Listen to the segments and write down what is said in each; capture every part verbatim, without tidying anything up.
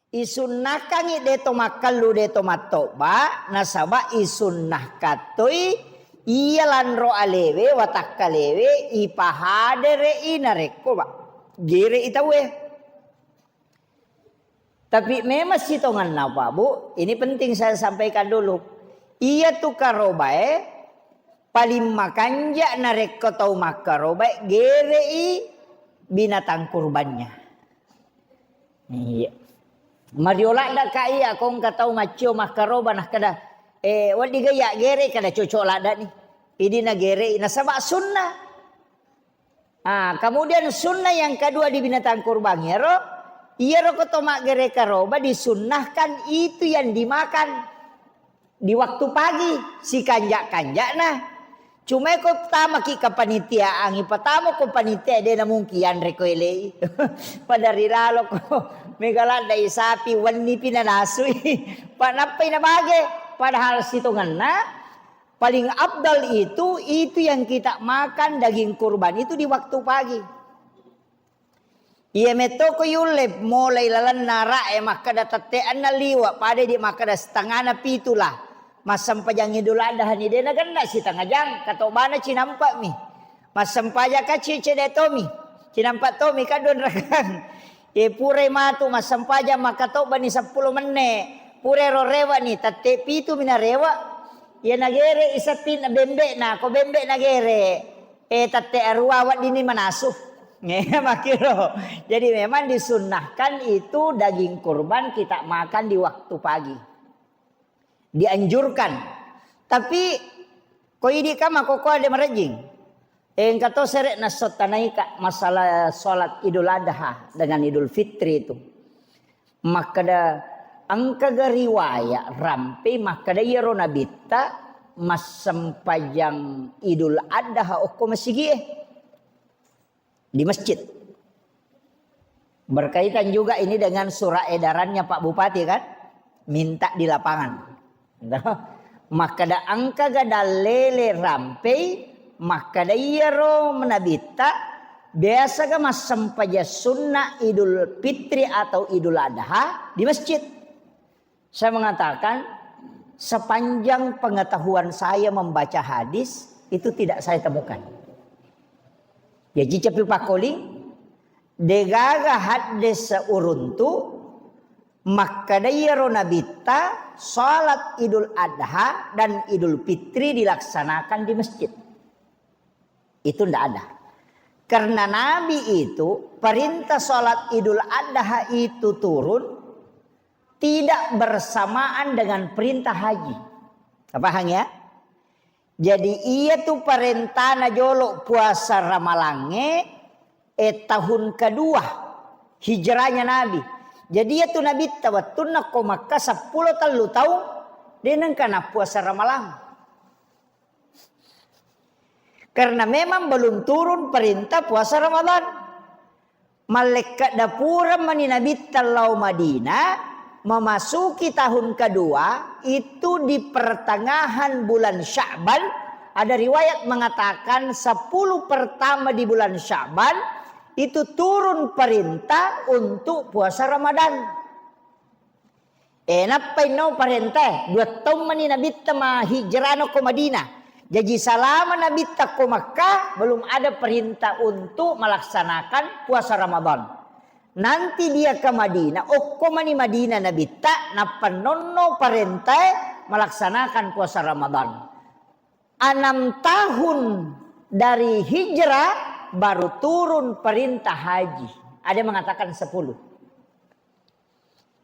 Isunnahkangngi de to makkellu, de to mattobba, nasaba isunnahkan toi iya lanro alewe, watakkalewe, ipahadere'i narekko ba-, gere'i tauwe. Tapi memang sitongenna, Pak Bu, ini penting saya sampaikan dulu. Iya tu karobae paling makanja narekko tau makkarobae gere'i binatang kurbannya. Iya. Mario ladda ka iya, ko engka tau maccio makkaroba nakkeda, "Eh, wedding ga iya gere?" Kada cocok ladda ni. Idi nagere'i nasaba sunnah. Ah, kemudian sunnah yang kedua di binatang kurban iyaro, iyaro ko to maggere karoba disunnahkan itu yang dimakan di waktu pagi, sikanja-kanjana. Cuma ko tamaki kepanitiaan, ipatama ko panitia de na mungkin yanre ko elei. Pada rilalo ko mega laddai sapi wenni pi nanasui. Pa nappai nabage. Padahal sitongenna paling afdal itu, itu yang kita makan daging kurban itu di waktu pagi. Iya metto ko yulle mulai lalenna ra'e makkeda tette anna liwa, pada di makkeda setengana pitu lah. Massempajang Idul Adha ni de nagenna setengah jang, katobana cinampa mi. Massempajang ka cicede tomi, cinampa tomi kadon rakang. E purai matu massempajang makkatobba ni seppulo menne. Pura ro rewa ni, tette pitu mi narewa. Iya nagere isappi na bembe na, ko bembe nagere. E tette arua weddini manasu. Makkiro. Jadi memang disunnahkan itu daging kurban kita makan di waktu pagi. Dianjurkan. Tapi ko idi ka makkokkoe de marejjing. Engka to sere nassottanai ka masalah salat Idul Adha dengan Idul Fitri itu. Makkeda engka ga riwayat rampe makkeda iyaro nabitta massempajang Idul Adha okko masigie. Di masjid. Berkaitan juga ini dengan surat edarannya Pak Bupati kan, minta di lapangan. Makkeda engka ga dallele rampei, makkeda iyaro nabitta biasa ga massempajang sunna Idul Fitri atau Idul Adha di masjid. Saya mengatakan, sepanjang pengetahuan saya membaca hadis, itu tidak saya temukan. Jaji capi pakkoling, degaga hadis uruntu, makkeda iyaro nabitta, salat Idul Adha dan Idul Fitri dilaksanakan di masjid. Itu ndak ada. Karena Nabi itu, perintah salat Idul Adha itu turun tidak bersamaan dengan perintah haji. Paham ya? Jadi iya tu parentana jolo puasa Ramalangnge, eh, tahun kedua hijrahnya Nabi. Jadi iya tu Nabitta wettunna ko Makkah seppulo tellu taung, de nengka nappuasa Ramalang. Karena memang belum turun perintah puasa Ramadan. Mallekka dapureng mani Nabitta lao Madinah, memasuki tahun kedua, itu di pertengahan bulan Sya'ban, ada riwayat mengatakan sepuluh pertama di bulan Sya'ban, itu turun perintah untuk puasa Ramadan. Eh, nappai no parentae, dua taung mani Nabitta mahijrano ko Madinah. Jaji, salama Nabitta ko Makkah, belum ada perintah untuk melaksanakan puasa Ramadan. Nanti dia ke Madinah, okko mani Madinah Nabitta, nappa nonno parentae melaksanakan puasa Ramadan. Enam tahun dari hijrah baru turun perintah haji. Ada yang mengatakan sepuluh.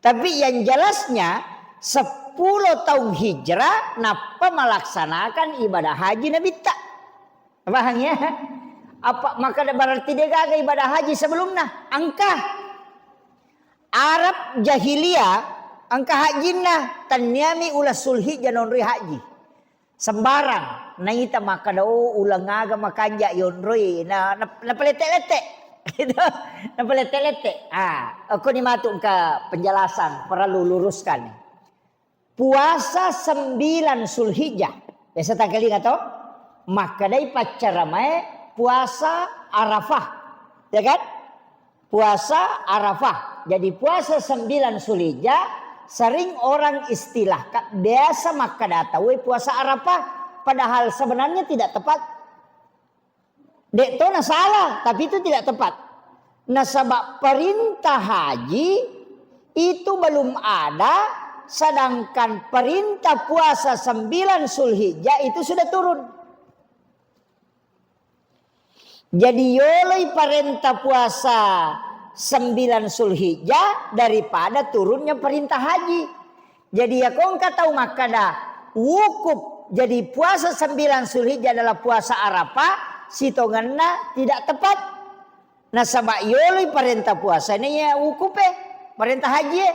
Tapi yang jelasnya, sepuluh tahun hijrah, nappa melaksanakan ibadah haji Nabitta. Paham ya? Apa maka berarti dia gaga ibadah haji sebelumnya? Engka. Arab jahiliyah, engka hajinna, tanniami ula Sulhijjah nonroi haji. Sembarang naita makkeda, "Oh, uleng aga makanja yonroi," na, na, napalette-lette. Gitu. Napalette-lette. Ah, aku ni matu engka penjelasan perlu luruskan. Puasa sembilan Sulhijjah. Biasa tangkalinga to? Makkedai paccaramae puasa Arafah. Ya kan? Puasa Arafah. Jadi puasa sembilan Zulhijjah sering orang istilahkan, biasa makkeda tauwe puasa Arafah, padahal sebenarnya tidak tepat. Dek to na salah, tapi itu tidak tepat. Nasaba perintah haji itu belum ada, sedangkan perintah puasa sembilan Zulhijjah itu sudah turun. Jadi yoloi parenta puasa sembilan Zulhijjah daripada turunnya perintah haji. Jadi ya kongka tau makkada wukuf, jadi puasa sembilan Zulhijjah adalah puasa Arafah, sitongenna tidak tepat. Nasaba yoloi parenta puasa ini ya wukupe, parenta haji e.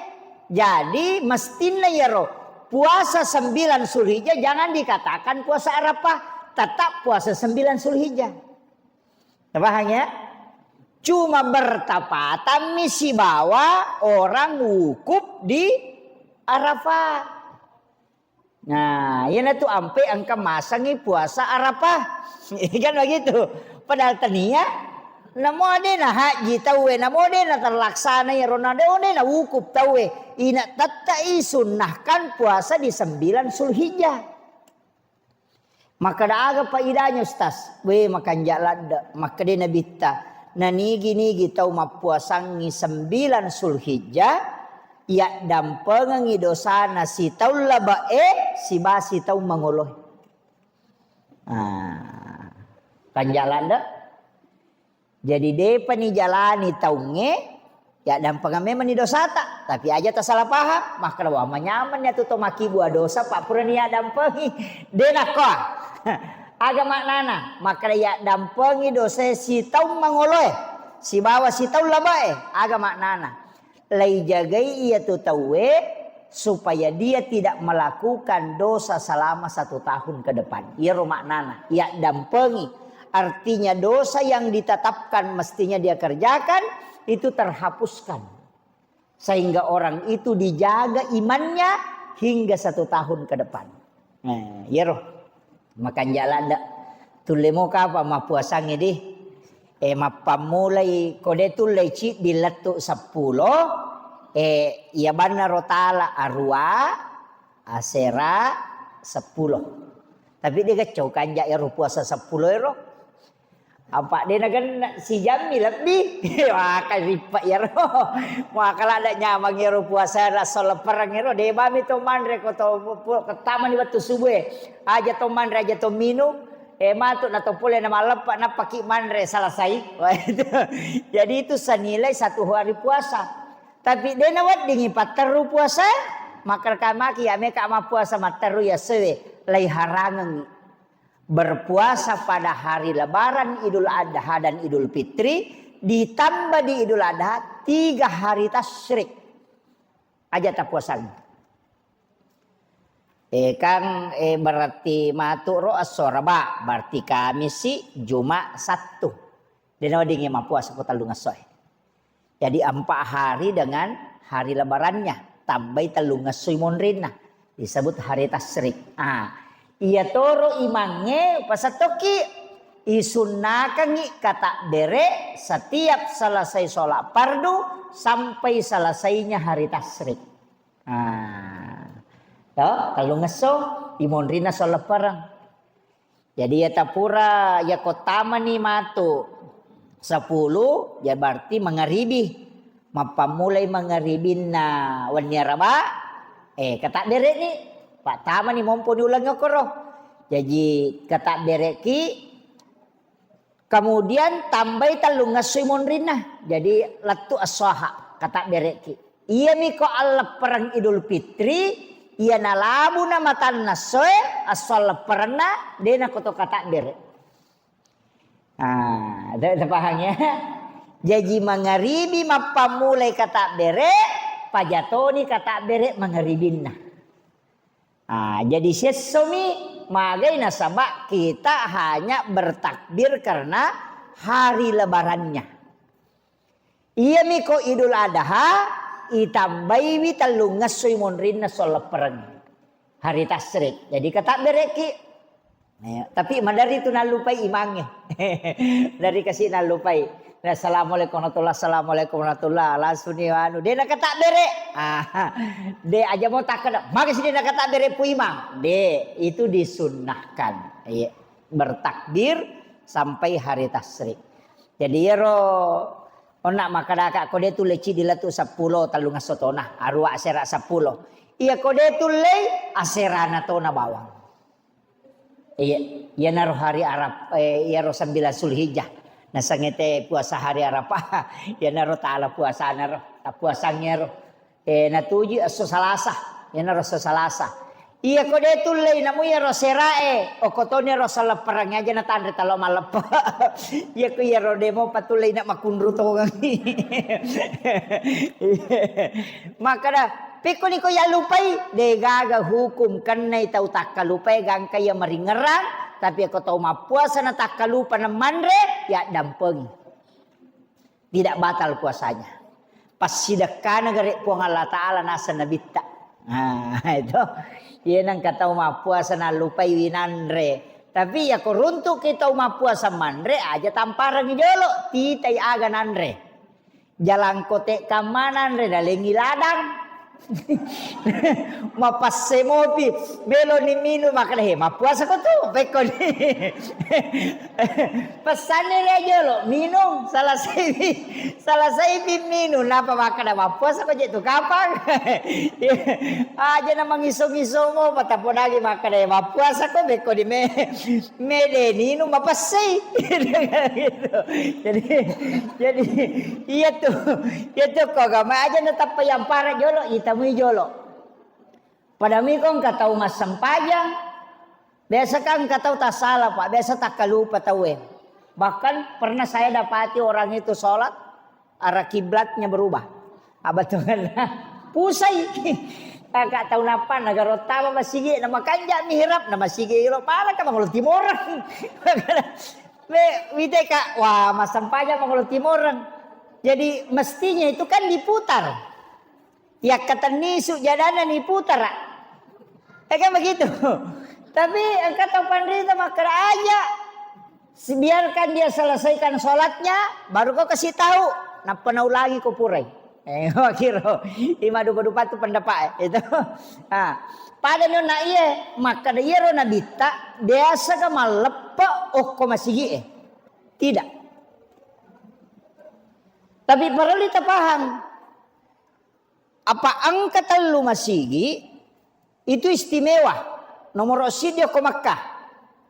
Jadi mestinna yaro puasa sembilan Zulhijjah jangan dikatakan puasa Arafah, tetap puasa sembilan Zulhijjah. Paham ya? Cuma bertepatan mi sibawa orang wukuf di Arafah. Nah, iyanatu ampe engka masangi puasa Arafah. Kan begitu. Padahal tania namo de na haji tauwe, namo de na terlaksana iyaro na de, de na wukuf tauwe. Ina tettai sunnahkan puasa di sembilan Zulhijjah. Makkeda aga faidahnya, Ustaz? We, makanja ladde. Makkeda Nabitta, nanigi-nigi tau mappuasangi sembilan Zulhijjah, yaddampengengi dosana sitaung labe'e siba sitaung mangoloe. Ah, kanja ladde. Jadi depa nijalani taungnge, yaddampengang memang ni dosata. Tapi aja tasala paham, makkeda, "Wah, manyameng ni atu to makkibua dosa, pak purani yaddampengi." De nakkoa. Aga maknana? Makkeda yaddampengi dosae sitaung mangoloe, sibawa sitaung labe'e. Aga maknana? Laijagai iyatu tauwe supaya dia tidak melakukan dosa selama satu tahun ke depan. Iyaro maknana, yaddampengi. Artinya dosa yang ditetapkan mestinya dia kerjakan, itu terhapuskan. Sehingga orang itu dijaga imannya hingga satu tahun ke depan. Nah, iyaro. Makanja ladde. Tulle mo kapa mappuasangnge di? Eh, mappammulai, ko de tulle ciddi lettu seppulo, eh, iya banna ro tala arua, asera, seppulo. Tapi de gaccau kanja ero puasa seppulo ero. Apa de nagenna sijammi lebbi. Wah, kan rippa iyaro. Wah, kala ada nyamang ero puasa ra solepereng ero, de bami to manre ko to pu-, ketamani wettu subuh e. Aja to manre, aja to minum. Eh, matu na to pole na malleppa, nappaki manre selesai. Wah, itu. Jadi itu senilai satu hari puasa. Tapi de naweddingi patterru puasa, makkerkamaki ya meka mappuasa matterru ya sewe, lai harangengi. Berpuasa pada hari Lebaran, Idul Adha, dan Idul Fitri, ditambah di Idul Adha, tiga hari tasyrik. Aja tapuasang. Eh, kang, eh, berarti matu ro esso Raba, berarti Kamisi, Juma, Sattu. De naweddingi mappuasa ko tellung essoe. Jadi empat hari dengan hari lebarannya, tambai tellung essoi monrinna, disebut hari tasyrik. Ah, iya toro imangnge pasettokki, isunnakangi katabbere setiap selesai sholat fardu sampai selesainya hari tasyrik. Ah, to, tellung esso imonrinna sholat fardu. Jadi, iya tapura, iya ko tamani matu seppulo, ya berarti mangaribi. Mappammulai mangaribinna wenni Araba, eh, katabbere'ni. Pattamani momponi ulengnge okkoro. Jaji, katabbere'ki, kemudian tambai tellung essoi monrinna. Jadi, lettu essoha, katabbere'ki. Iyami ko alleppereng Idul Fitri, iya nalabuna matanna essoe, esso allepperenna, de nako to katabbere. Ah, de-, de pahang ya? Jaji mangaribi mappammulai katabbere, pajatoni katabbere mangaribinna. Ah, jadi sessomi magai nasaba kita hanya bertakbir karena hari lebarannya. Iyami ko Idul Adha, itambaiwi tellung essoi monrinna solleppereng. Hari tasyrik. Jadi katabbere'ki. Eh, tapi madari tu nallupai imangnge. Dari kasi nallupai. Assalamualaikum warahmatullah, assalamualaikum warahmatullah. Langsung ni anu, de nakatabbere. Ah, de aja mau takkeda, maka sih de nakatabbere Pu Imang. De, itu disunnahkan. Iya, bertakbir sampai hari tasrik. Jadi iyaro onna makkadaka ko de tu leci di latu seppulo tellung esso tona, arua asera seppulo. Iya ko de tu lei aserana tona bawang. Iya, iyanaro hari Arab, eh, iyaro sembilan Zulhijjah. Nasengete puasa hari Arafah, iyanaro taala puasanaro, puasangngero. Eh, natuju esso Salasa, iyanaro esso Salasa. Iya ko de tullei namu iyaro serae, okko toni ro sellepperangngi aja natanre talo malleppe. Iya ko iyaro demo patullei na makunru tongengi. Makkada, Pekkoni ko yallupai, degaga hukum kennai tau takkalupai gangka iya maringerang, tapi ko tau mappuasa na takkalupa na manre, yaddampengi. Tidak batal puasanya. Passidekkana gare Puang Allah Ta'ala naseng Nabitta. Nah, itu. Iya nengka tau mappuasa na lupai winanre. Tapi ya ko runtuki tau mappuasa manre, aja tamparengi jolo, titai aga nanre. Jalangkote kammananre nalengi ladang. Mapasse mopi, meloni minum, makkeda, "He, mappuasa ko tu?" Pekkoni. Pesanni le jolo, minum, salasaipi, salasaipi minum, napa makkeda, "Mappuasa ko je tu kapang?" Aja na mangiso-ngiso mo, pataponagi makkeda, "Mappuasa ko?" Pekkoni me. Mede ninu mapessei. Gitu. Jadi, jadi, iya tu, iya tu ko agama aja na tappa yampara jolo, itamui jolo. Padami ko engka tau massempajang, biasa kan engka tau tasala, Pak, biasa takkalupa tau e. Bahkan pernah saya dapati orang itu sholat, arah kiblatnya berubah. Abatunganna pusai. Taka tau nappa nagaro tama masigi na makanja mihrab na masigi lo pala ka mangolo timoreng. Me wite ka, wah, massempajang mangolo timoreng. Jadi mestinya itu kan diputar. Yakkatenni su jadana ni putara. Ya kan begitu. Tapi engka tau panrita makkeda aja. Biarkan dia selesaikan sholatnya, baru kau kasih tahu. Nappa naulangi ko purai. Eh, wakiro. Ima dupa-dupa tu pendapat, eh. Itu. Ah, pada nona iye, makkeda iyaro nabitta, biasa ka malleppe okko masigi, eh. Tidak. Tapi perlu kita paham. Apa engka tellu masigi itu istimewa. Nomoro siddi okko Makkah,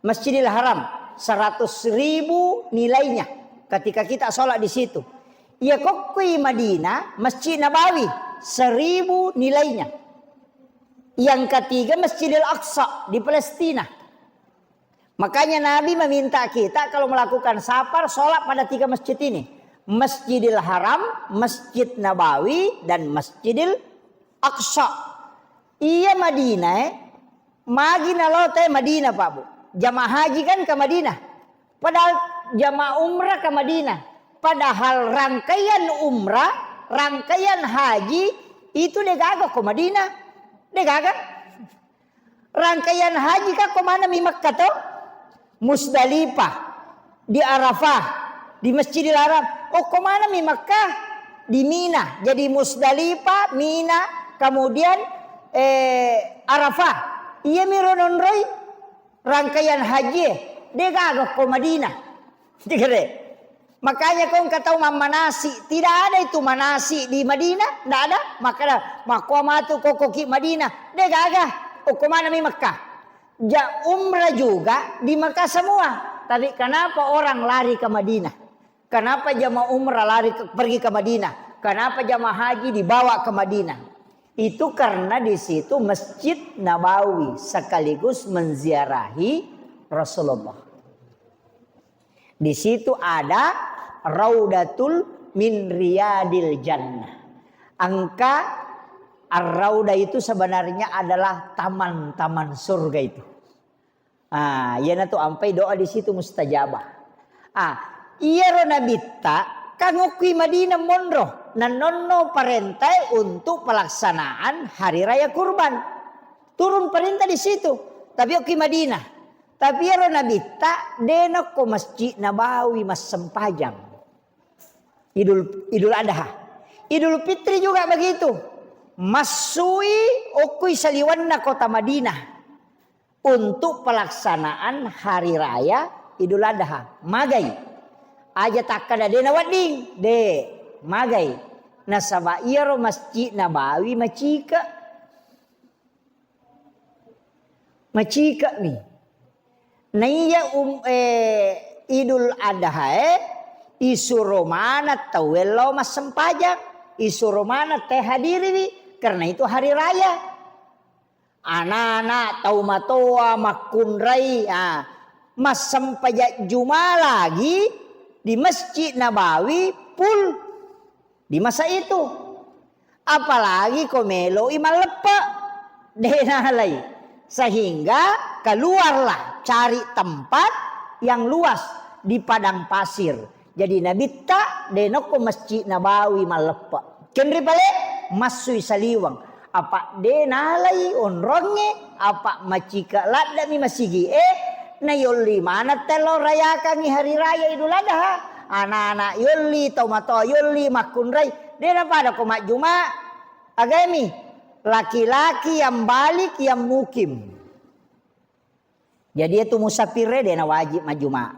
Masjidil Haram, seratus ribu nilainya ketika kita sholat di situ. Iya kokkoi Madinah, Masjid Nabawi, seribu nilainya. Yang ketiga Masjidil Aqsa di Palestina. Makanya Nabi meminta kita kalau melakukan safar, sholat pada tiga masjid ini. Masjidil Haram, Masjid Nabawi, dan Masjidil Aqsa. Iya Madinah, eh. Magi nalo te Madinah, Pak Bu. Jamaah haji kan ke Madinah. Padahal jamaah umrah ke Madinah. Padahal rangkaian umrah, rangkaian haji itu degaga ko Madinah. Degaga. Rangkaian haji ka ko mana mi Makkah to? Musdalifah, di Arafah, di Masjidil Haram. Oh, ko mana mi Makkah? Di Mina. Jadi Musdalifah, Mina, kemudian, eh, Arafah. Iya mi ro nonroi rangkaian haji, eh. Degaga ko Madinah. Dikere. Makanya ko engka tau mammanasi, tidak ada itu manasi di Madinah, ndak ada. Makanya makko matu koko ki Madinah, de gaga. Okko mana mi Mekah. Ja umrah juga di Mekah semua. Tapi kenapa orang lari ke Madinah? Kenapa jamaah umrah lari ke, pergi ke Madinah? Kenapa jamaah haji dibawa ke Madinah? Itu karena di situ Masjid Nabawi sekaligus menziarahi Rasulullah. Di situ ada Raudatul min Riyadil Jannah. Engka Ar-Raudah itu sebenarnya adalah taman-taman surga itu. Ah, iyanatu ampai doa di situ mustajabah. Ah, iyaro nabitta kan okkoi Madinah monro, nannonno parentai untuk pelaksanaan hari raya kurban. Turun perintah di situ, tapi okkoi Madinah. Tapi iyaro nabitta de nokko Masjid Nabawi massempajang. Idul, Idul Adha. Idul Fitri juga begitu. Massui okkui saliwenna kota Madinah untuk pelaksanaan hari raya Idul Adha. Magai. Aja takkada de nawedding, de, magai. Nasaba iyaro Masjid Nabawi macike. Macikemi. Naiya um, eh, Idul Adha e, isuro maneng tauwe lao massempajang, isuro maneng te hadiriwi, karena itu hari raya. Anak-anak, tau matoa, makkunrai, ah, massempajang Juma lagi di Masjid Nabawi full di masa itu. Apalagi ko meloi malleppe, de nalai. Sehingga keluarlah cari tempat yang luas di padang pasir. Jadi Nabitta de nokko Masjid Nabawi malleppe. Kenri pale massui saliweng. Apa de nalai onrongnge, apa macike laddemi masigi e, na yolli maneng tello rayakangi hari raya Idul Adha. Anak-anak yolli, tau matoa yolli, makkunrai. De napada ko majjuma. Agami, laki-laki yang balik, yang mukim. Jadi itu musafir e de na wajib majjuma.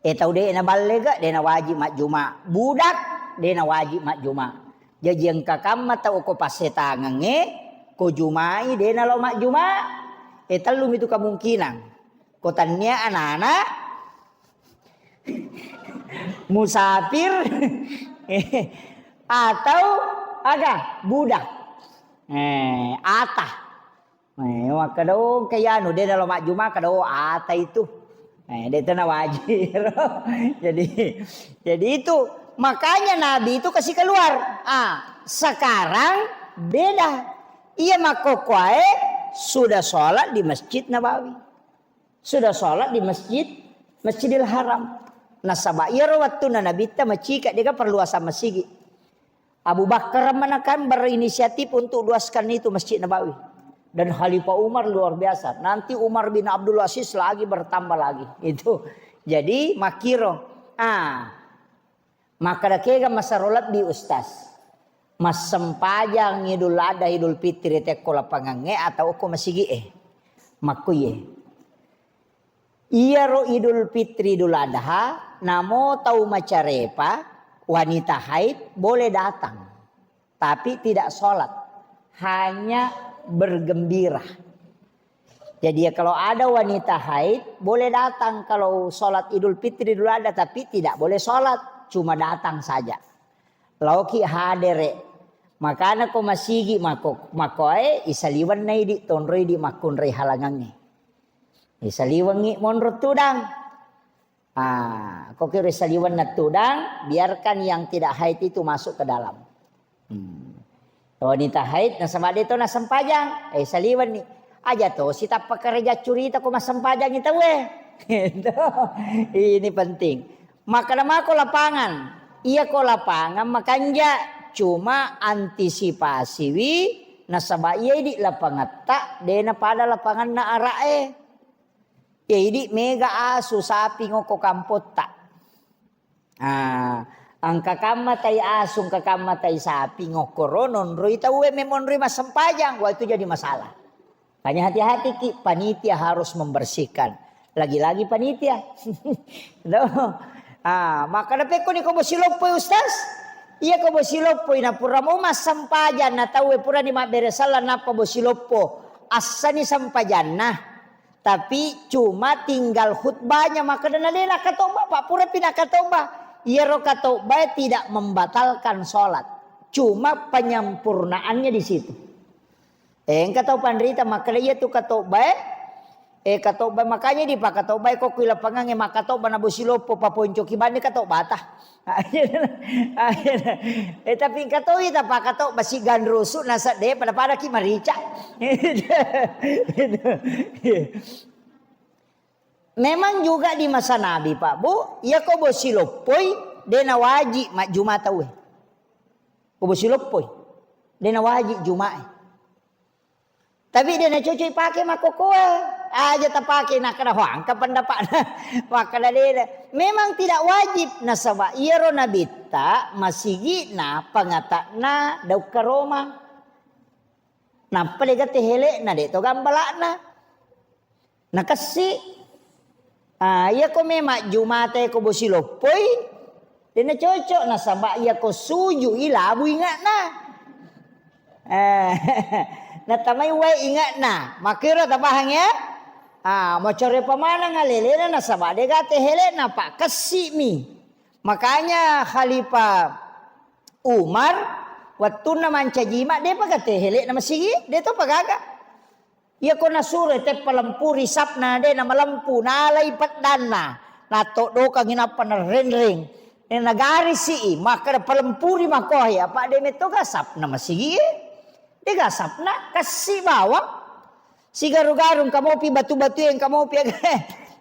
E tau de na ballega de na wajib majjuma. Budak de na wajib majjuma. Jaji engka kamma tau ko passetangengnge, ko jumai de na lao majjuma. E tellumi tu kemungkinan. Ko tannia anak-anak, musafir, atau aga budak. Eh, ata. Eh, makkeda, "Oh, engka iyanu, de nalo majjuma," kada, "Oh, ata itu." Eh, de tena wajib. Jadi, jadi itu makanya Nabi itu kasih keluar. Ah, sekarang beda. Iya makkokkoe sudah sholat di Masjid Nabawi. Sudah sholat di masjid, Masjidil Haram. Nasaba iyaro wettunna Nabitta macika, dega perluasan masigi. Abu Bakar mana kan berinisiatif untuk luaskan itu Masjid Nabawi. Dan Khalifah Umar luar biasa. Nanti Umar bin Abdul Aziz lagi bertambah lagi. Itu. Jadi makkiro. Ah, Makkeda kega masero lebbi, Ustaz? Massempajang Idul Adha, Idul Fitri tekko lapangangnge atau ko masigi'e? Makkuye. Iyaro Idul Fitri, Idul Adha, namo tau macarepa, wanita haid boleh datang. Tapi tidak sholat, hanya bergembira. Jadi ya, kalau ada wanita haid, boleh datang kalau sholat Idul Fitri, Idul Adha, tapi tidak boleh sholat, cuma datang saja. Laoki hadere, makana ko masigi mako, makoe isaliwenna idi, tonroi idi makkunrai halangangnge. Isaliwengngi monro tudang. Ah, ko kira saliwenna tudang, biarkan yang tidak haid itu masuk ke dalam. Hmm. Wanita haid, nasaba de to nasempajang, eh, saliwenni. Aja to, sitappa kereja curita ko massempajang itu, weh. Ini penting. Makkeda mako lapangan. Iya ko lapangan makanja, cuma antisipasiwi, nasaba iya idi lapangetta, de napada lapanganna ara'e. Ya, idi mega asu sapi ngokko kampotta. Ah, engka kamma tai asu, engka kamma tai sapi ngokkoro nonroi tauwe memonroi massempajang, wah, itu jadi masalah. Makanya hati-hati ki, panitia harus membersihkan. Lagi-lagi panitia. No. Ah, makkeda pekko ni ko bosi loppoi, Ustaz? Iya ko bosi loppoi, na pura mau massempajang na tauwe pura ni mabbere sala nappa bosi loppo. Assani sempajanna. Tapi cuma tinggal khutbahnya, makkeda na de nakatobba, Pak, purapi nakatobba. Iyaro katobbae tidak membatalkan sholat. Cuma penyempurnaannya di situ. Eh, engka tau panrita makkeda iya tu katobbae, eh, katobba, makanya dipakatobbae ko kui lapangangnge makkatobba na bosi loppo paponcoki banni katobbata. Eh, tapi engka toi tapakatobba si ganrusu nasa de pada-pada ki marica. Memang juga di masa Nabi, Pak, Bu, iya ko bosi loppoi, de na wajib majjuma tauwe. Ko bosi loppoi, de na wajib jumae. Tapi de na cocok pake makkokoe. Aja tapake, nakkeda, "Wah, engka pendapatna." Makkeda de, Memang tidak wajib, nasaba iyaro nabitta masigi'na pangata'na daung karoma. Nappa dega tehele'na, de to gambala'na. Nakessi. Ah, iyako me majjumate ko bosi loppoi, dena cocok, nasaba iyako sujui labu inga'na. Eh, natamai wae inga'na. Makiro tapahang ya? Ah, macore pamanang alelena nasaba dega tehele'na, pakessi mi. Makanya Khalifah Umar, wettunna mancaji imam, depa ga tehele'na masigi, de to pagaga. Iyako nasuro teppa lempuri sapna, de namalempu, nalai peddanna, natoddokangi nappa narenreng. Eh, nagarisi'i, makkeda palempuri makohe, apa de metto ga sapna masigi e? De ga sapna, kassi bawang. Sigaru-garu engka mopi batu-batu engka mopi.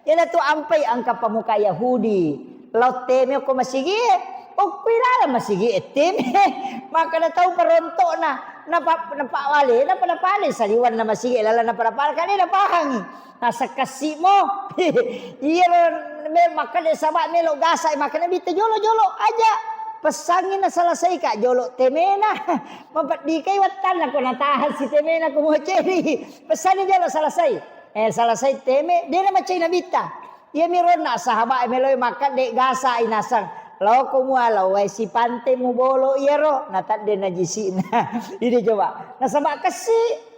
Iyana tu ampai engka pemuka Yahudi. Lao teme ko masigi e. Okkui laleng masigi e teme. Makkeda tau perontokna. Napa, napa wale, napa, napa wale saliwanna masigi e, laleng napa, napa wale, kade napahangi. Nasakkassimo. Iyaro me-, makkeda saba melo gasa, makkeda bitta jolo-jolo aja. Pesangi nasalasai ka jolo temena. Mapeddikai wattanna ko natahan si temena ko moceri. Pesangi jolo salasai. Eh, salasai teme, dena macai nabitta. Iya mironna sahabat e meloi makkeda gasa inasang. Loko mua lao wae sipante mubolo iyaro, natadde najisi'na. Ini coba. Nasaba kessi.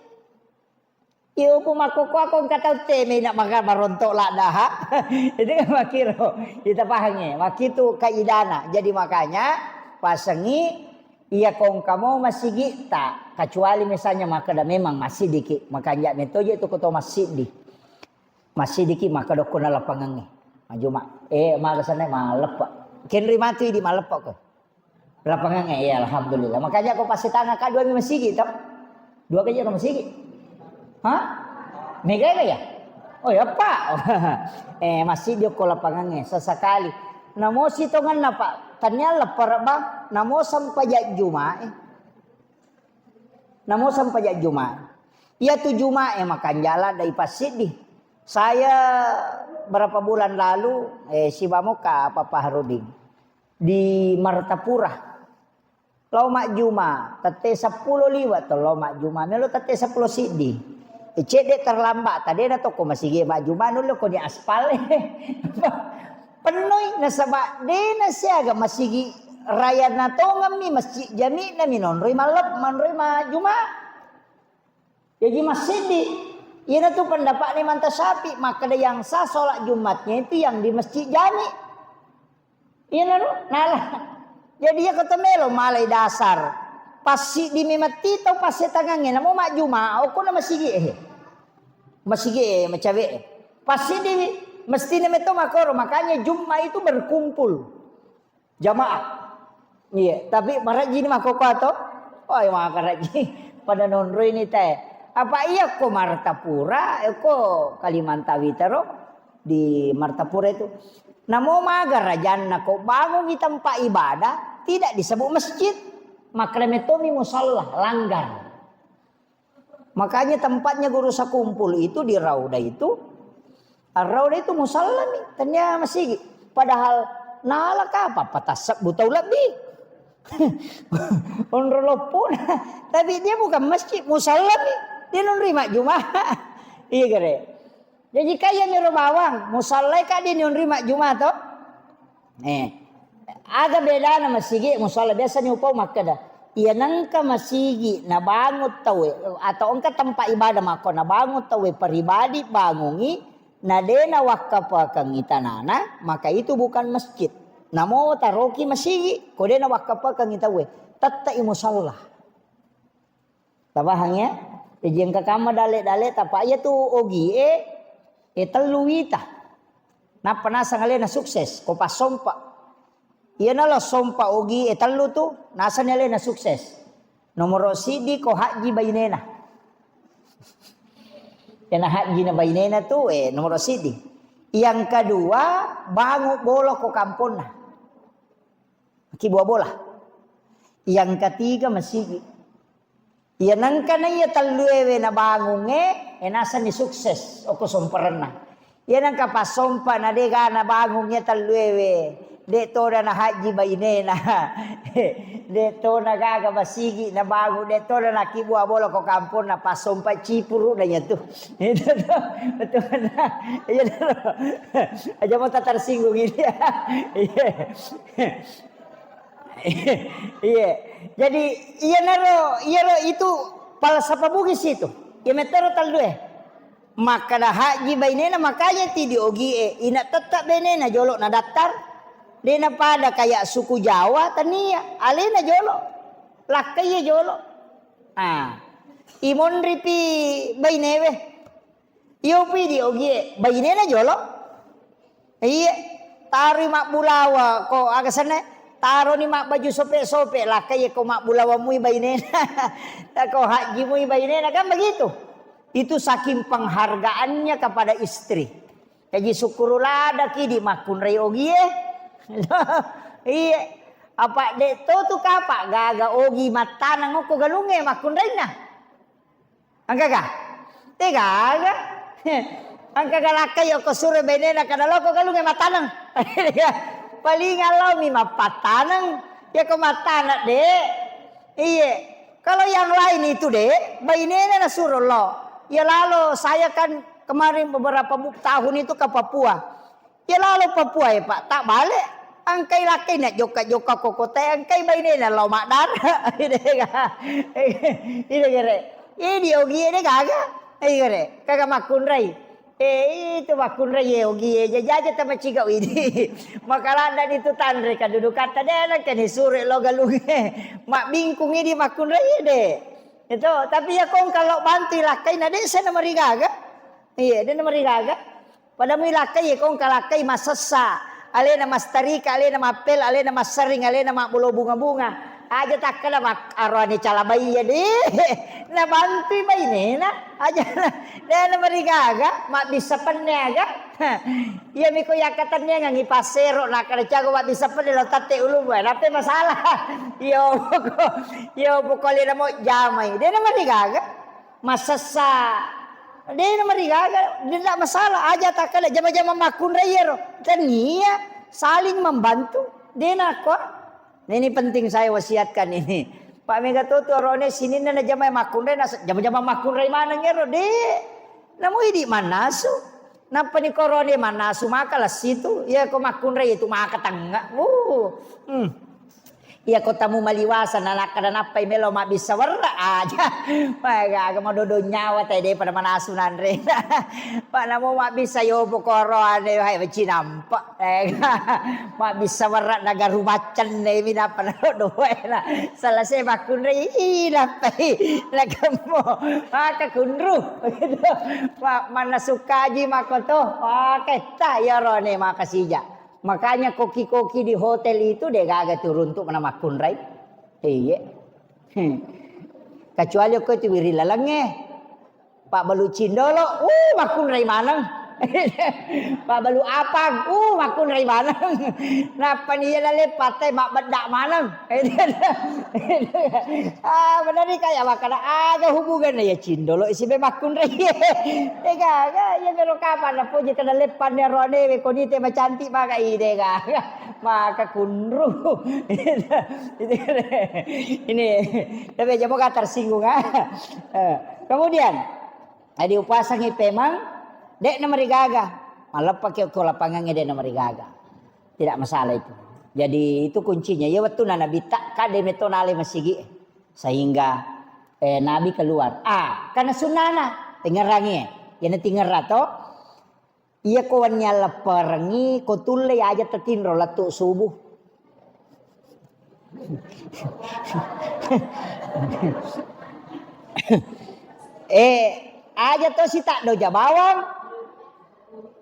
Iyo, pu makkokkoe engka tau teme, na maka marontok laddaha. Itu kan makkiro. Kita pahangi. Makkitu kaidana. Jadi makanya pasengi iya kongka mau masigi ta, kecuali misalnya makkeda memang massidiki, makanja metoje tu koto massiddi. Massidiki makkeda ko na lapangangnge. Majuma. Eh, maga sana maleppa. Kenri matu idi maleppa ko. Lapangangnge, iya, alhamdulillah. Makanya ko passetanga ka dua mi masigi to? Dua ka je masigi? Hah? Mega ya? Oh ya, Pak. Eh, masigi ko lapangangnge sesekali. Namo sitonganna, Pak. Tania leppara, Bang. Namo sempajang Juma, eh. Namo sempajang Juma. Iya tu Juma, eh, makanjala dai passiddi. Saya berapa bulan lalu, eh, sibamoka Papa Harudin. Di Martapura. Lao majjuma, tette seppulo liwa to lao majjuma, melo tette seppulo siddi. E, cedde terlambat, tadena tokko masigi majjuma, nulle ko di aspal. Pennoi, nasaba dena siaga masigi raya natongemmi, masjid jami'na mi nonroi mallep, manroi majjuma. Jaji massiddi, iyanatu pendapatna Imam Syafi'i, makkeda yang sah sholat Jumatnya itu yang di masjid jami. Iyanaro, nala. Jadi iya kota melo malai dasar. Passiddi mi matti tau passetangangnge, namo majjuma, okko na masigi e. Masigi e, macawe e. Passiddi mi, mestine metto makoro, makanya Jumat itu berkumpul. Jamaah. Iya, tapi marajji ni makkokkoe to? Oh, iya, makarajji. Pada nonroi ni te. Apa iya ko Martapura, eh, ko Kalimantan Witaro di Martapura itu. Namo maga rajanna ko bangungi tempat ibadah, tidak disebut masjid. Makkeda mettomi musalla, langgar. Makanya tempatnya guru sakumpul itu di Rauda itu. Rauda itu musalla mi, tania masigi. Padahal nala kapa patassebbu tau lebbi. Onro loppona. Tapi dia bukan masjid, musalla mi. Dia nonrima Juma. Iya gare. Jaji kaya miro bawang, musallai ka dia nionri majjuma to? Eh. Aga bedana masigi musalla? Biasa ni upau makkeda, iya nengka masigi nabangun tauwe atau engka tempat ibadah makko nabangun tauwe pribadi bangungi, na de nawakkafekengngi tanana, maka itu bukan masjid. Namo taroki masigi, ko de nawakkafekengngi tauwe, tette'i musalla. Tapahang ya? Jaji engka kamma dale-dale, tapa iya tu ogi e, e tellu wita. Nappa naseng alena sukses, ko passompa. Iya nala sompa ogi e tellu tu, naseng alena sukses. Nomoro siddi ko haji bainena. Kena haji na bainena tu, eh, nomoro siddi. Yang kedua, bangu bolo ko kamponna. Ki bua bola. Yang ketiga masigi. Iya nengka na iya tellu ewe nabangungnge, e nasenni sukses okko somparenna. Iya nengka passompa na de' gaga nabangung iya telluewe. De' tona na haji bainena. De' tona gaga masigi nabangung, de' tona nakibbua bola ko kampong na passompa cipuru na iya tu. Itu tu. Betul na. Iya tu. Aja mau tak tersinggung ini. Iya. Iya. Jadi, iyanaro, iyaro itu falsafah Bugis itu. Iya metero tellue. Makkeda haji bainena, makanya ti di ogie, ina tette bainena jolo na daftar. De' na pada kayak suku Jawa, tania, alena jolo. Lakkaie jolo. Ah. Imonripi bainewe. Iyopi di ogie, bainena jolo. Iye, taroi mabbulawa ko aga senna, taroni mabbaju sope-sope, lakkaie ko mabbulawa mui bainena. Ko haji mui bainena, kan begitu. Itu saking penghargaannya kepada istri. Jaji sukkuru ladaki di makkunrai ogie. Iye. Apa de' to tu kapa gaga ogi mattaneng okko galungnge makkunrainna. Engkaga? Tegaga. Engkaga lakkai okko suro bainena kada loko galungnge mattaneng. Paling allomi mappattaneng. Iya ko mattaneng de'. Iye. Kalau yang lain itu de', bainena nasuro lo. Ya lalo, saya kan kemarin beberapa bu-, tahun itu ke Papua. Ya lalo Papua ya, Pak, tak balik. Engkai lakkai na jokka-jokka ko kotae, engkai bainena lao maddara. Ide ga. Ide gere. Idi ogie de' gaga. Ide gere. Kaga makkunrai. Eh, itu makkunrai ye ogie, jajaja tamaciga idi. Makaladda itu tanre kadudukatta de' nengka ni suro lo galungnge. Mabbingkung idi makkunrai de'. Itu, tapi ya kong kalau bantu lakkai na de' sena marigaga. Iya, de' na marigaga. Pada mui lakkai, ko engka lakkai masessa, alena mastarika, alena mappel, alena massaring, alena mabbulo bunga-bunga. Aja takkeda mak-, aroane calabai iya de'. Nabantui bainena. Aja na, de' na marigaga, mabbissa penne aga. Iya miko yakkatenniangengngi passero, nakkeda cago mabbissa penne lo tatte ulummu, eh, nappe masalah. Iyo poko, iyo poko alena mo jamai. De' na marigaga. Masessa. De' na marigaga, de' na masalah. Aja takkeda jama-jama makkunrai ero. Tania saling membantu. De' nakko. Nah, ini penting saya wasiatkan ini. Pak mega to tu orone sininna na jama makkunrai, na jama-jama makkunrai maneng ero. De'. Namu idi mannasu. Nappa ni korone mannasu maka lessitu. Iya ko makkunrai itu maka tengnga. Uh. Hmm. Iya ko tamu maliwasa na nakkeda nappai melo mabbissa werra aja. Wah, gaga madodo nyawa te de' pada manasu nanre. Pak namo mabbissa yopo koroane hai macinampa. Eh, mabbissa werra nagaru maccenne mi nappa naro doena. Selesai makkunrai, ih, nappai nagemmo. Maka kunru. Pak mannasu kaji makoto. Wah, ketta iya rone makasija. Makanya koki-koki di hotel itu de' gaga tu runtu' mana makkunrai. Iye. Hmm. Kecuali ko tu wiri lalengnge. Pak balu cindolo, uh, makkunrai maneng. Pak balu apang, uh, makkunrai maneng. Nappa ni iya laleppa te mabbedda maneng. Ah, bener ni kaya makkeda aga hubunganna iya cindolo isi be makkunrai. De' gaga, iya mero kapang napoji kada leppanni aroanewe, koni te macantik maka ide gaga. Maka kunru. Ini, tapi aja moga tersinggung, ah. Eh, kemudian, jadi upasangi pemang, de' na marigaga. Maleppaki ko lapangangnge de' na marigaga. Tidak masalah itu. Jadi itu kuncinya. Iya wettunna Nabitta, kade meto nale masigi. Sehingga, eh, Nabi keluar. Ah, karena sunnana, tingerangi. Iya na tingerra to. Iya ko wenni allepperengi, ko tulle aja tetinro lettu subuh. Eh, aja to sita doja bawang.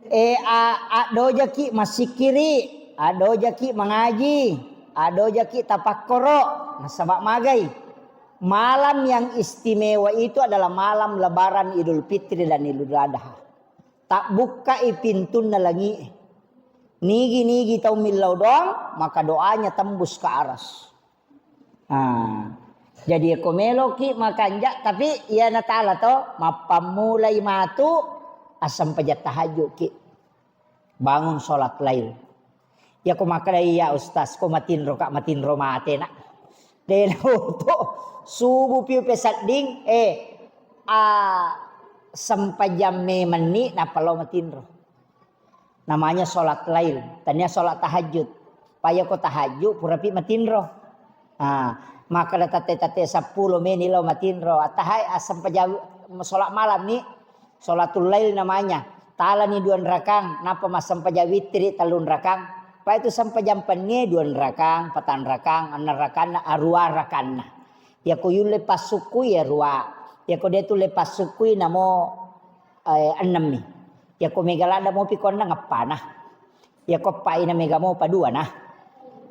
Eh, a-, addojaki massikkiri, addojaki mangaji, addojaki tapakkoro, nasaba magai. Malam yang istimewa itu adalah malam Lebaran, Idul Fitri, dan Idul Adha. Tabbukkai pintunna langi'e. Nigi-nigi tau millau doang, maka doanya tembus ke aras. Ah. Jadi ko meloki makanja, tapi iya natala to, mappammulai matu assempajang tahajudki. Bangun sholat lail. Iyako makkeda, "Iya, Ustaz, ko matinro ka, matinro mate na." De' na oto. Subuh piu pesedding, eh, ah, sempajang memenni nappa lao matinro. Namanya sholat lail, tania sholat tahajud. Payako tahajud, purapi matinro. Ah, makkeda tette-tette seppulo meni lao matinro. Attahai, asempajang sholat malam ni, sholatul lail namanya. Talani dua rakang, nappa massempajang wittiri tellung rakang. Pa itu sempajang pennie dua rakang, patang rakang, enneng rakanna, arua rakanna. Yako yulle passukkui ya rua. Yako de' tulle passukkui namo, eh, ennemmi. Yako mega ladda mopi ko enneng eppana. Yako eppai na mega mopa dua na.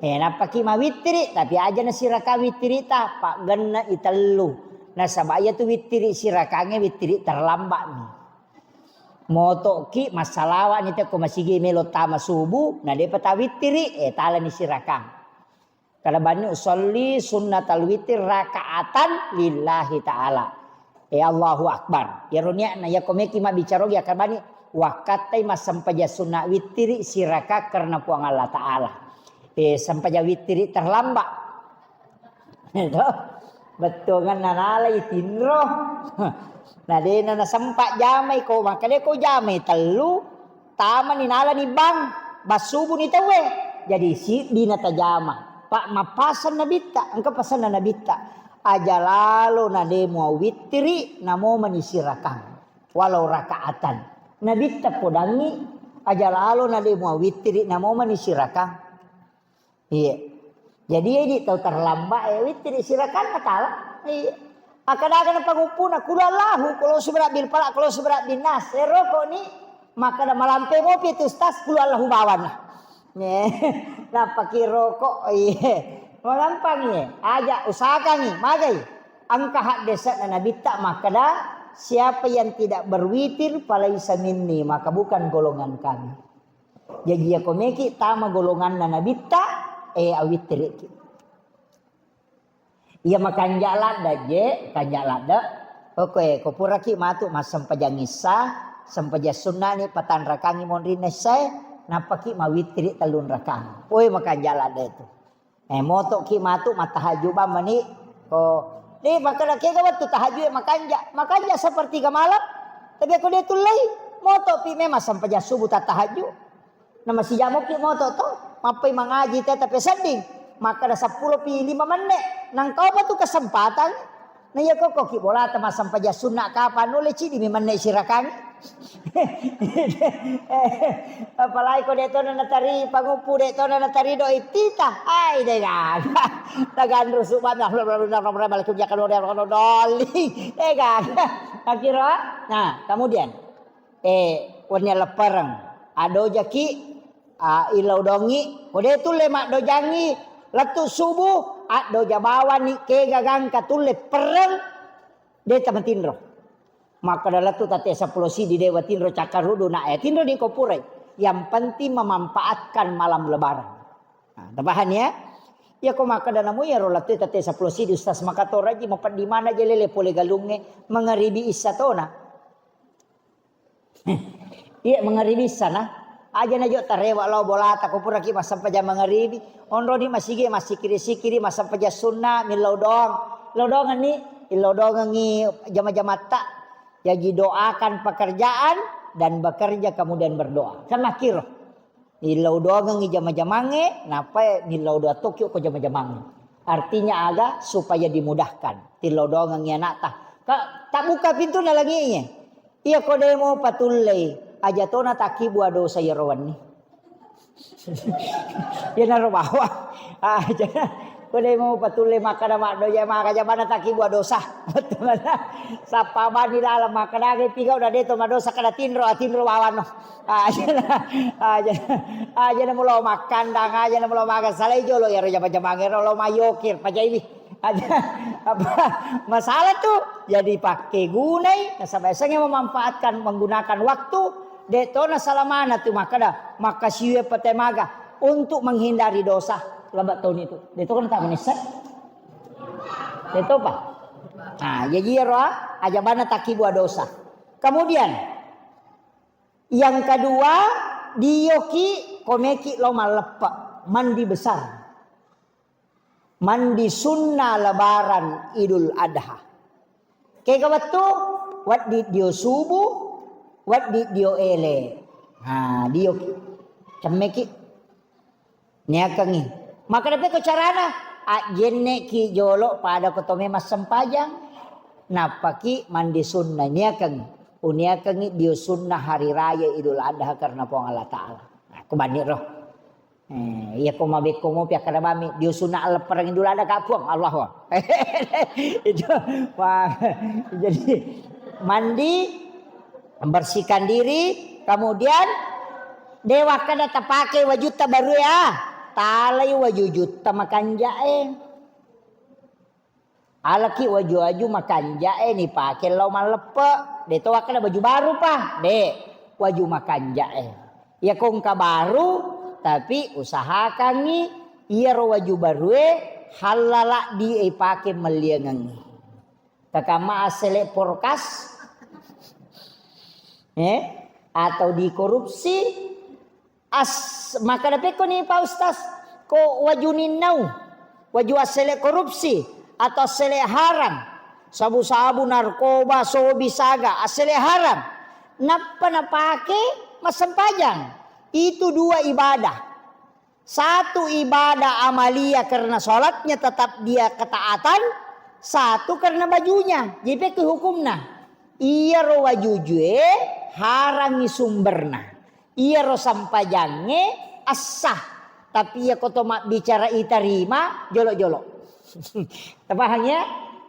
Eh, nappaki mawittiri, tapi aja na siraka wittiri ta, paggenna i tellu. Nasaba iya tu wittiri sirakange wittiri terlambat mi. Motoki massalawa ni te ko masigi melo tama subuh, na depa tawittiri, eh, talani sirakang. Kada bani usolli sunnatal witir rakaatan lillahi ta'ala. Eh, Allahu Akbar. Yaro niatna, yako meki mabbicara ogi, akka bani wakkattai massempajang sunna wittiri siraka karena Puang Allah Ta'ala. Eh, sempajang wittiri terlambat. Itu. Bettuanganna nalai tinro. Nah, dena nasempa jamai ko, maka de ko jamai tellu, tamani nalani bang, bassubuni tauwe. Jadi siddi natajama. Pak mappasan nabitta, engka pasanna nabitta. Aja lalo na de mua wittiri, namo mani sirakang. Walau rakaatan. Nabitta podangi, aja lalo na de mua wittiri, namo mani sirakang. Iya. Jadi idi tau terlambat, eh, wittiri sirakanna tala. Iya. Akkadaga na panguppuna, kulu Allahu, kalau seberat bil falaq, kalau seberat bin nas. Eh, rokok ni, maka da malampe mopi tu ustaz, kulu Allahu bawana. Nih, napaki rokok, iya. Magampang iya. Aja usahakan ni, magai. Engka haddese'na nabitta makkeda, siapa yang tidak berwitir, falaisa minni, maka bukan golongan kami. Jaji, iyako meki tama golonganna nabitta, eh, awittiriki. Iya makanja ladde je, kanja ladde. Oke, ko puraki matu massempajang issa, sempajang sunnani patanrakangi monrinna issae, nappaki mawittiri tellung rakang. Oe, makanja ladde tu. Eh, motoki matu mattahajju bang mani. Oh, de, makkeda kega wettu tahajju e makanja. Makanja sepertiga malam. Tapi ko de tullei, motopi memang sempajang subuh tattahajju. Na masijamoki moto to, mappai mangaji teta pesedding. Makkeda seppulo pi lima menne. Nangkau apa tu kesempatan? Na iya kokko ki bolata massempajang sunna kapang nulle cidi mi menne sirakang. Apalagi ko de tona natari panguppu, de tona natari do ittita. Ai de gaga. Taganru suba dolli. De gaga. Akhirnya, nah, kemudian, eh, wenni leppereng. Adojaki, ah, illau dongi. Ko de tulle maddojangi lettu subuh, addoja bawani kega gangka tulle perreng, de tamatinro. Makkeda lettu tatte seppulo sidi dewa tinro cakkarudu na, eh, tinro ni ko purai. Yang penting memanfaatkan malam lebaran. Nah, tapahani ya? Iya ko makkeda namu iyaro lettu tatte seppulo sidi ustaz makatoraji mapeddi mana je lele pole galungnge mengeribi issa tona. Iya, mengeribi sana. Aja na jo tarewa lao bolata, ko puraki massempajang mengeribi. Onroni masigi massikiri-sikiri, massempajang sunna, millau doang. Lau doangenni, illau doangengi jama-jamatta. Jadi doakan pekerjaan dan bekerja kemudian berdoa. Kan makkiro. Illau doangengi jama-jamangnge, nappa millau doa tokki ko jama-jamangnge. Artinya aga? Supaya dimudahkan. Tillau doangengi anakta. Ka, tabbuka pintunna langi'e. Iya ko demo patullei, aja tona takkibua dosa iyaro wenni. Iyanaro bawa. Aja. Ko demo patullei makkada maddoja maka jabana takkibua dosa. Sappa bani dalam makkada aga pigau na deto madosa kada tinro, atinro bawano. Aja na, aja na, aja na mulo makkandang, aja na mulo maga salai jolo iyaro jama-jamangngero lo mayokir pajaiwi. Ada apa masalah tuh? Jadi pakai gunai, nasaba esengnge memanfaatkan, menggunakan waktu, de tona salamana tu makkada, makkasiwe pete maga untuk menghindari dosa. Laba toni tu. De to kan tak menesa. De to pa. Nah, jadi ro aja bana takkibua dosa. Kemudian yang kedua, Dioki, komeki lo malleppe, mandi besar. Mandi sunna lebaran Idul Adha. Kega wettu, weddi dio subuh, weddi dio ele. Ha, dioki. Cemmeki. Niakengi. Makkeda pekko carana, ajjenneki jolo pada ko tome massempajang. Nappaki mandi sunna niakengi. Uniakengi dio sunna hari raya Idul Adha karena Puang Allah Ta'ala. Nah, kubani roh. Eh, iya ko mabekko mopi akkada bami, dio sunna alleppereng Idul Adha ka Puang, Allahu Akbar. Itu, wah, jadi mandi, membersihkan diri, kemudian de wakkada tapake wajutta baru ya, talai wajujutta makanjae. Alaki waju-waju makanjae nipake lao malleppe. De to wakkada baju baru pa, de, waju makanjae. Iya ko engka baru, tapi usahakangi iyaro waju barue hallala di ipake melliangengi. Takamma assele porkas, eh, atau dikorupsi, as-, makkada pekkoni Pak Ustaz, ko waju ninnau, waju assele korupsi atau assele haram, sabu-sabu, narkoba, sobi, saga, assele haram, nappa napake massempajang, itu dua ibadah. Satu ibadah amaliyah karena sholatnya tetap dia ketaatan, satu karena bajunya. Jadi pekko hukumna. Iyaro wajujue harangi sumberna. Iyaro sampajangnge assah. Tapi iya ko to mabbicara itarima, jolo-jolo. Tapahang ya?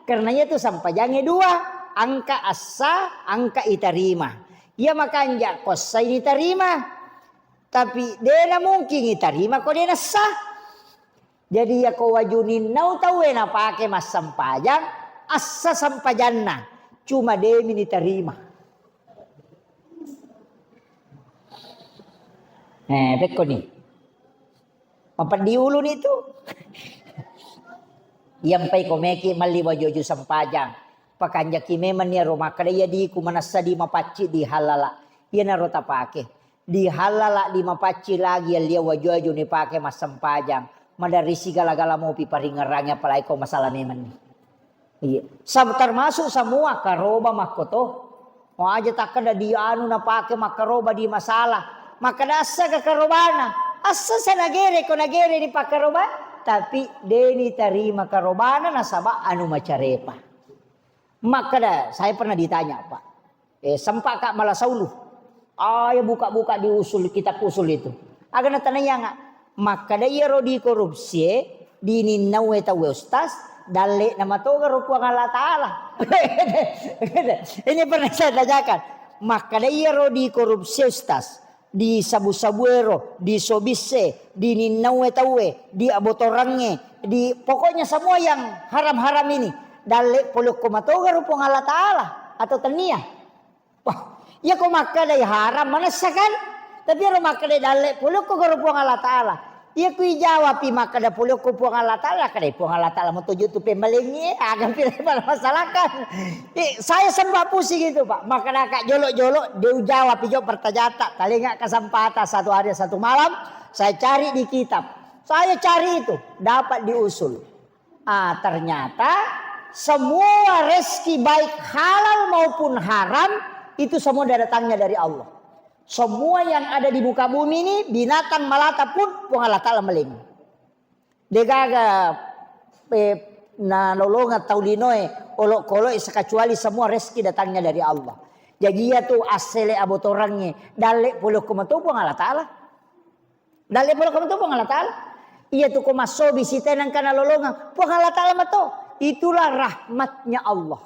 Karena iya tu sampajangnge dua, angka assah, angka itarima. Iya makanja ko assai itarima. Tapi de namungkin itarima ko de nassah. Jadi iya ko waju ninnau tauwe napake massempajang, assah sempajanna, cuma demi nitarima. Eh, pekkoni. Mapeddi uluni tu. Iyampai ko meki melli waju-waju sempajang. Pakanjaki memang iyaro makkeda iya diku manessa di mapacci di halala. Iyanaro tapake. Di halala di mapacci lagi yallia waju-waju nipake massempajang. Maderri sigala-gala mopi paringerrangi apalagi ko masalah memang ni. Iya. Sam-, termasuk semua karoba makkoto. Mau aja takkeda di anu napake makkaroba di masalah. Makkeda assa ke karobana. Assa sa nagere ko nagere ni pakkaroba. Tapi deni tarima karobana nasaba anu macarepa. Makkeda, saya pernah ditanya, Pak. Eh, sempat ka malasaulu. Ayo buka-buka di usul, kitab usul itu. Aga natanaianga, makkeda iyaro dikorupsie, dininnaue tauwe ustaz, dalle namatoga ro Puang Allah Ta'ala. Ini pernah saya tanyakan. Makkeda iyaro dikorupsie ustaz, di sabu-sabuero, di sobisse, di ninnaue tauwe, di abotorangnge, di pokoknya semua yang haram-haram ini, dalle polokko matoga ro Puang Allah Ta'ala atau tania? Wah, iya ko makkedai haram manessa kan? Tapi ero makkedai dalle polokko garo Puang Allah Ta'ala. Iya ku ijawapi makkeda polokko Puang Allah Ta'ala, kedai Puang Allah Ta'ala mau tuju tu pembalengi, eh, agak pilih pada masalahkan. Eh, saya sempat pusing itu, Pak. Makkeda kak jolo-jolo, dia jawab ijo pertanyaan tak, talinga kesempatan satu hari satu malam, saya cari di kitab. Saya cari itu, dapat di usul. Ah, ternyata semua rezeki baik halal maupun haram itu semua datangnya dari Allah. Semua yang ada di muka bumi ini, binatang melata pun Puang Allah Ta'ala meleng. Degaga, eh, nalolongang tau linoe, olok-kolok, sekacuali semua rezeki datangnya dari Allah. Jadi iya tu assele abotorangnge, dalle polokko mato Puang Allah Ta'ala. Dalle pole ko meto Puang Allah Ta'ala. Iya tu ko massobi sita nengka nalolongeng Puang Allah Ta'ala meto. Itulah rahmatnya Allah.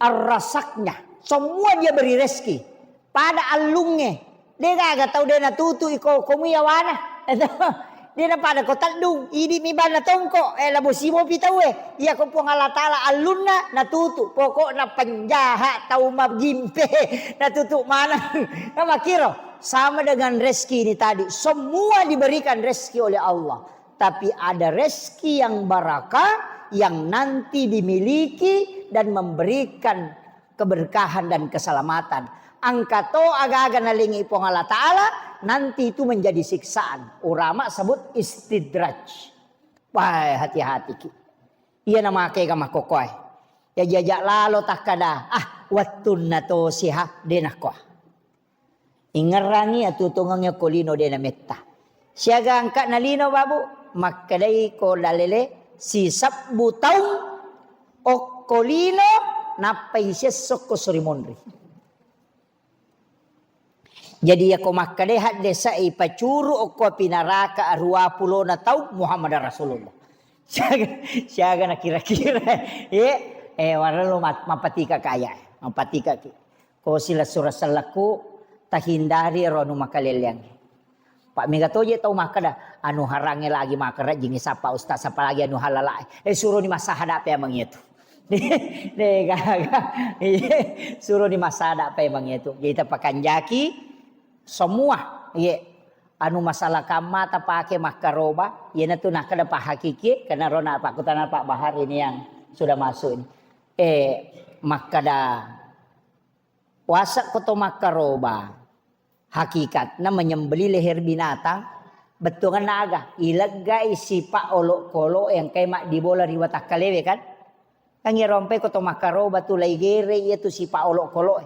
Ar-Razaknya. Semua dia beri rezeki. Pada allungnge. Degaga tau de natutu iko komu yawana. Dia na pada ko teddung. Idi mi banna tongko. Eh, labo sibo pi tau, eh. Iya ko Puang Allah Ta'ala allunna natutu. Pokokna penjahat tau magimpe. Natutu mana. Namakiro. Sama dengan rezeki ini tadi, semua diberikan rezeki oleh Allah. Tapi ada rezeki yang barakah yang nanti dimiliki dan memberikan keberkahan dan keselamatan. Engka to aga-aga nalengi Puang Allah Ta'ala, nanti itu menjadi siksaan. Ulama sebut istidraj. Wah, hati-hati ki. Iya namake ga makkokoe. Ya jajak lalo takkada, ah, wettunna to siha, de nakkoa. Ingerrangi atutungengnge ko lino de nametta. Siaga engka na lino, Babu, makkedai ko dalele, sisebbu taung okko lino, nappai siesso ko suri monri. Jadi, yako makkedai haddesai pacuru okko api naraka aruwa pulona taung Muhammad Rasulullah. Siaga, siaga na kira-kira. Ye, eh, warallo mat-, mapatika kaya, mapatika ki. Ko silessureng sellekku, tahindari ero anu makaleleang. Pak, mega toje tau makkeda, anu harangnge lagi makerejjingi sapa ustaz, apalagi anu halala. Eh, suroni massahada pe amang itu. De gaga. Iye, suroni massahada pe amang itu. Jadi tapakanjaki semua. Iye. Anu masalah kamma tapake makkaroba, iyanatu nakkeda pahakiki, karena rona pakkutana Pak Bahar ini yang sudah masuk ini. Eh, makkeda Wasek ko to makkaroba, hakikatna menyembelih leher binatang, bettuangenna aga? Ileggai sipa olokolo engkae maddibola ri watakkalewe kan? Kan iyaro ampai ko to makkaroba tu laigerei iyatu sipa olokolo e.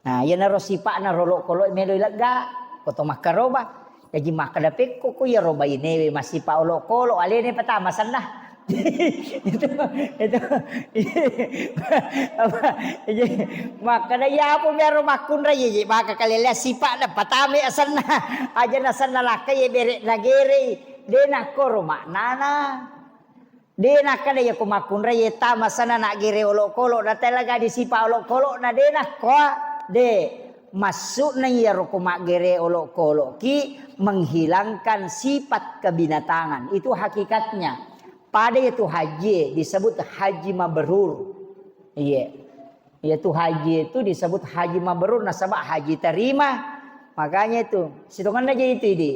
Nah, iyanaro sipa'na ro olokolo e melo ilegga ko to makkaroba. Jaji makkeda pekko ko iyaro bainewe masipa olokolo, alena patama senna. Itu, itu. Apa? Makkeda iya apa biaro makkunrai, iya, iya, maka kalelea sipa'na patama asenna. Aja nasenna lakka iya bere nagerei. De nakkoro maknana. De nakkeda iya ko makkunrai iya tama asenna nagere olokolo, na tela gadi sipa olokolo, na de nakkoa. De. Maksudna iyaro ko maggere olokoloki menghilangkan sifat kebinatangan. Itu hakikatnya. Pada iyatu hajie disebut haji mabrur. Iya. Iyatu haji itu disebut haji mabrur nasaba haji terima. Makanya itu, sitongenna je itu idi.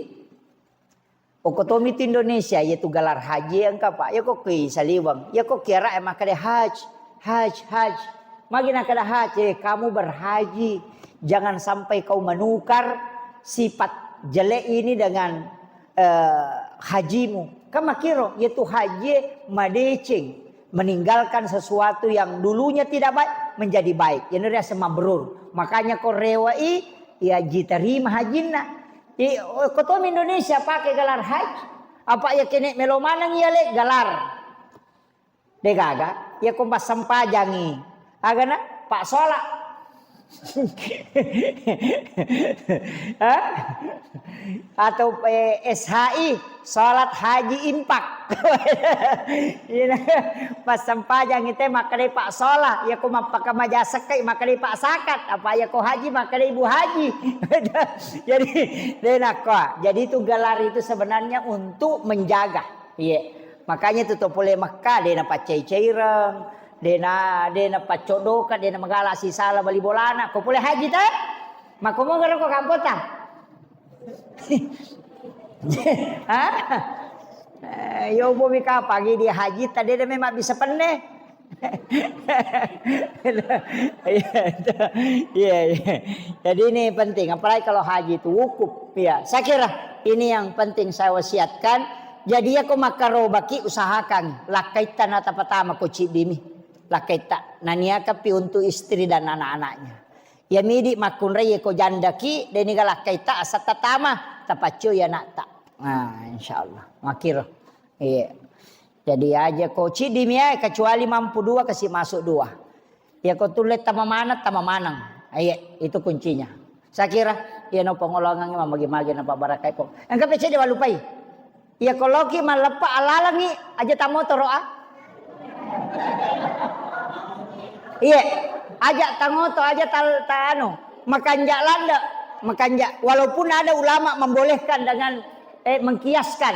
Okko tomi tu Indonesia, iyatu gelar haji engka, Pak. Iya ko ki saliweng, iya ko ki araq e makkeda haj, haj, haj. Magi nakkeda haj, eh, kamu berhaji. Jangan sampai kau menukar sifat jelek ini dengan, eh, hajimu. Kan makkiro, iyatu haji madeceng, meninggalkan sesuatu yang dulunya tidak baik menjadi baik. Iyana riaseng mabrur. Makanya ko rewai, iya jiterima hajinna. I, ko tomi Indonesia pake gelar haji. Apa iya kene melo maneng iya le gelar. De gaga, iya ko passempajangi. Agana? Pak Sola. Hah? Atau, eh, S H I, salat haji impak. Iya, passempajangi te makkedai Pak Sola, iya ko mappakamaja sekkai makkedai Pak Sakat, apa iya ko haji makkedai Ibu Haji. Jadi, de nakkoa. Jadi itu gelar itu sebenarnya untuk menjaga. Iya. Makanya itu to pole Mekka, de napaccai-caireng, de na, de napaccoddokeng, de namagala sisala bali bolana. Ko pole haji te? Makkomoga ro ko kampota? Hah? Eh, yo bomi kapang idi haji ta de memang bisa penne. Iya, itu. Iya, iya. Jadi ini penting, apalagi kalau haji itu wukuf, ya. Saya kira ini yang penting saya wasiatkan. Jadi ya ko makkarobaki usahakan lakkaitta na tapatama ko ciddimi. Lakkaitta. Naniakapi untuk istri dan anak-anaknya. Ya midi makkunrai ko jandaki, deni ga lakkaitta asal tatama, tapaccoi anakta. Nah, insyaallah. Makkiro. Iya. Jadi aja ko ciddi mi ae, kecuali mampu dua, kasi masuk dua. Ya ko tulle tama maneng, tama maneng. Iya, itu kuncinya. Saya kira, iya no pengolongan memang bagi-bagi nampak barakai pong. Engka pecede walupai. Iya ko loki malleppa alalangi aja tamotoro a. Iya, aja tangoto, aja tal-, ta-, anu, makanja landa, makanja. Walaupun ada ulama membolehkan dengan, eh, mengkiaskan.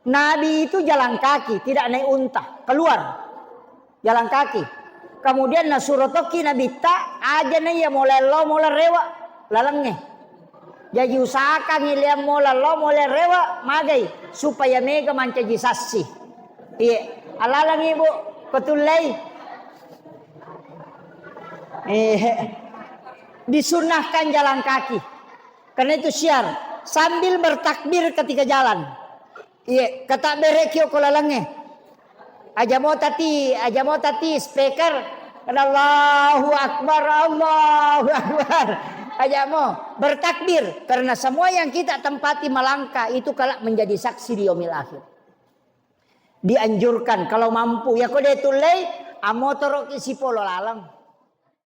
Nabi itu jalan kaki, tidak naik unta, keluar jalan kaki. Kemudian nasuro tokki Nabitta, aja na iya mola lo, mola rewa lalengnge. Jaji usahakan i liang mola lo, mola rewa magai supaya mega mancaji sassi. Iya, alalang ibu, petullei. Iya. Disunnahkan jalan kaki. Karena itu syiar. Sambil bertakbir ketika jalan. Iya, kata bere kio ko lalengnge. Aja mo tati, aja mo tati speaker. Karena Allahu Akbar, Allahu Akbar. Aja mo bertakbir. Karena semua yang kita tempati melangkah itu kelak menjadi saksi di yaumil akhir. Dianjurkan kalau mampu. Ya ko de tullei, amotoroki sipolo laleng.